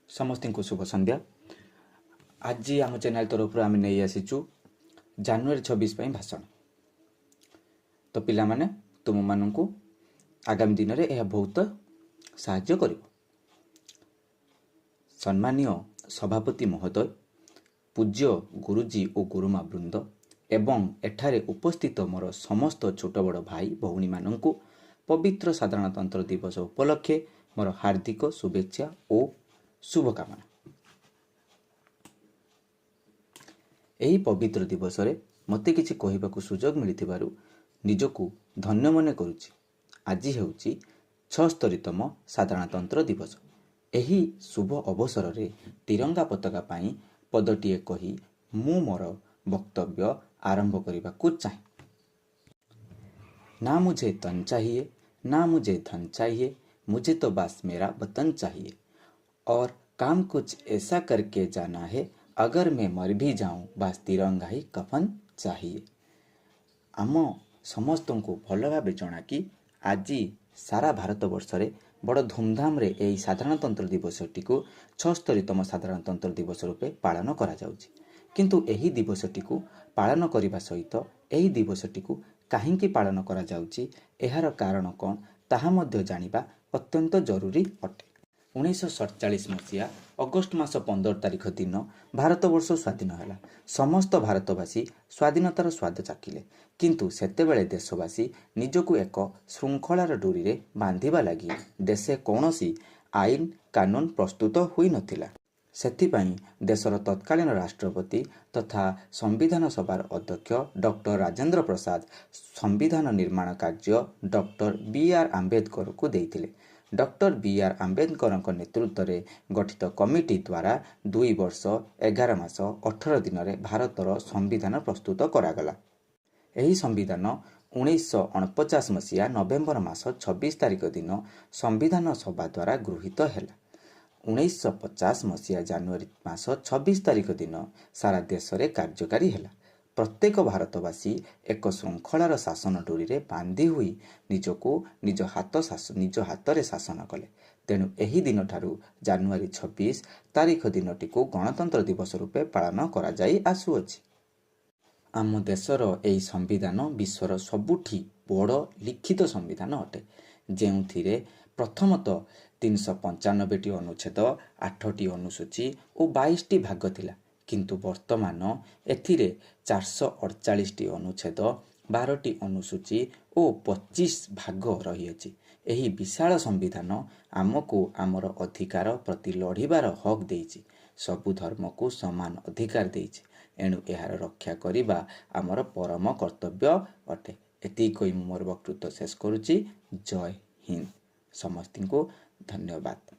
ସମସ୍ତଙ୍କୁ ଶୁଭ ସନ୍ଧ୍ୟା। ଆଜି ଆମ ଚ୍ୟାନେଲ୍ ତରଫରୁ ଆମେ ନେଇ ଆସିଛୁ ଜାନୁଆରୀ 26 ପାଇଁ ଭାଷଣ। ତ ପିଲାମାନେ, ତୁମମାନଙ୍କୁ ଆଗାମୀ ଦିନରେ ଏହା ବହୁତ ସାହାଯ୍ୟ କରିବ। ସମ୍ମାନୀୟ ସଭାପତି ମହୋଦୟ, ପୂଜ୍ୟ ଗୁରୁଜୀ ଓ ଗୁରୁମା ବୃନ୍ଦ ଏବଂ ଏଠାରେ ଉପସ୍ଥିତ ମୋର ସମସ୍ତ ଛୋଟ ବଡ଼ ଭାଇ ଭଉଣୀମାନଙ୍କୁ ପବିତ୍ର ସାଧାରଣତନ୍ତ୍ର ଦିବସ ଉପଲକ୍ଷେ ମୋର ହାର୍ଦ୍ଦିକ ଶୁଭେଚ୍ଛା ଓ ଶୁଭକାମନା। ଏହି ପବିତ୍ର ଦିବସରେ ମୋତେ କିଛି କହିବାକୁ ସୁଯୋଗ ମିଳିଥିବାରୁ ନିଜକୁ ଧନ୍ୟ ମନେ କରୁଛି। ଆଜି ହେଉଛି 76ତମ ସାଧାରଣତନ୍ତ୍ର ଦିବସ। ଏହି ଶୁଭ ଅବସରରେ ତିରଙ୍ଗା ପତାକା ପାଇଁ ପଦଟିଏ କହି ମୁଁ ମୋର ବକ୍ତବ୍ୟ ଆରମ୍ଭ କରିବାକୁ ଚାହେଁ। ନା ମୁଝେ ତନ चाहिए, ना मुझे धन चाहिए, मुझे तो बस मेरा वतन चाहिए और काम कुछ ऐसा करके जाना है, अगर मैं मर भी जाऊं बस तिरंगा ही कफन चाहिए। ଆମ ସମସ୍ତଙ୍କୁ ଭଲ ଭାବେ ଜଣା କି ଆଜି ସାରା ଭାରତବର୍ଷରେ ବଡ଼ ଧୁମଧାମରେ ଏହି ସାଧାରଣତନ୍ତ୍ର ଦିବସଟିକୁ 76ତମ ସାଧାରଣତନ୍ତ୍ର ଦିବସ ରୂପେ ପାଳନ କରାଯାଉଛି। କିନ୍ତୁ ଏହି ଦିବସଟିକୁ ପାଳନ କରିବା ସହିତ ଏହି ଦିବସଟିକୁ କାହିଁକି ପାଳନ କରାଯାଉଛି, ଏହାର କାରଣ କ'ଣ, ତାହା ମଧ୍ୟ ଜାଣିବା ଅତ୍ୟନ୍ତ ଜରୁରୀ ଅଟେ। 1947 ମସିହା ଅଗଷ୍ଟ ମାସ 15 ତାରିଖ ଦିନ ଭାରତବର୍ଷ ସ୍ୱାଧୀନ ହେଲା। ସମସ୍ତ ଭାରତବାସୀ ସ୍ୱାଧୀନତାର ସ୍ୱାଦ ଚାଖିଲେ। କିନ୍ତୁ ସେତେବେଳେ ଦେଶବାସୀ ନିଜକୁ ଏକ ଶୃଙ୍ଖଳାର ଡୋରିରେ ବାନ୍ଧିବା ଲାଗି ଦେଶେ କୌଣସି ଆଇନ କାନୁନ ପ୍ରସ୍ତୁତ ହୋଇନଥିଲା। ସେଥିପାଇଁ ଦେଶର ତତ୍କାଳୀନ ରାଷ୍ଟ୍ରପତି ତଥା ସମ୍ବିଧାନ ସଭାର ଅଧ୍ୟକ୍ଷ ଡକ୍ଟର ରାଜେନ୍ଦ୍ର ପ୍ରସାଦ ସମ୍ବିଧାନ ନିର୍ମାଣ କାର୍ଯ୍ୟ ଡକ୍ଟର ବି ଆର୍ ଆମ୍ବେଦକରଙ୍କୁ ଦେଇଥିଲେ। ଡକ୍ଟର ବି ଆର୍ ଆମ୍ବେଦକରଙ୍କ ନେତୃତ୍ୱରେ ଗଠିତ କମିଟି ଦ୍ୱାରା 2 ବର୍ଷ 11 ମାସ 18 ଦିନରେ ଭାରତର ସମ୍ବିଧାନ ପ୍ରସ୍ତୁତ କରାଗଲା। ଏହି ସମ୍ବିଧାନ 1949 ମସିହା ନଭେମ୍ବର ମାସ 26 ତାରିଖ ଦିନ ସମ୍ବିଧାନ ସଭା ଦ୍ୱାରା ଗୃହୀତ ହେଲା। 1950 ମସିହା ଜାନୁଆରୀ ମାସ 26 ତାରିଖ ଦିନ ସାରା ଦେଶରେ କାର୍ଯ୍ୟକାରୀ ହେଲା। ପ୍ରତ୍ୟେକ ଭାରତବାସୀ ଏକ ଶୃଙ୍ଖଳାର ଶାସନ ଡୋରିରେ ବାନ୍ଧି ହୋଇ ନିଜକୁ ନିଜ ହାତ ନିଜ ହାତରେ ଶାସନ କଲେ। ତେଣୁ ଏହି ଦିନଠାରୁ ଜାନୁଆରୀ 26 ତାରିଖ ଦିନଟିକୁ ଗଣତନ୍ତ୍ର ଦିବସ ରୂପେ ପାଳନ କରାଯାଇ ଆସୁଅଛି। ଆମ ଦେଶର ଏହି ସମ୍ବିଧାନ ବିଶ୍ୱର ସବୁଠି ବଡ଼ ଲିଖିତ ସମ୍ବିଧାନ ଅଟେ, ଯେଉଁଥିରେ ପ୍ରଥମତଃ 395ଟି ଅନୁଚ୍ଛେଦ, 8ଟି ଅନୁସୂଚୀ ଓ 22ଟି ଭାଗ ଥିଲା। କିନ୍ତୁ ବର୍ତ୍ତମାନ ଏଥିରେ 448ଟି ଅନୁଚ୍ଛେଦ, 12ଟି ଅନୁସୂଚୀ ଓ 25 ଭାଗ ରହିଅଛି। ଏହି ବିଶାଳ ସମ୍ବିଧାନ ଆମକୁ ଆମର ଅଧିକାର ପ୍ରତି ଲଢ଼ିବାର ହକ୍ ଦେଇଛି, ସବୁ ଧର୍ମକୁ ସମାନ ଅଧିକାର ଦେଇଛି। ଏଣୁ ଏହାର ରକ୍ଷା କରିବା ଆମର ପରମ କର୍ତ୍ତବ୍ୟ ଅଟେ। ଏତିକି କହି ମୁଁ ମୋର ବକ୍ତୃତ୍ୱ ଶେଷ କରୁଛି। ଜୟ ହିନ୍ଦ। ସମସ୍ତଙ୍କୁ ଧନ୍ୟବାଦ।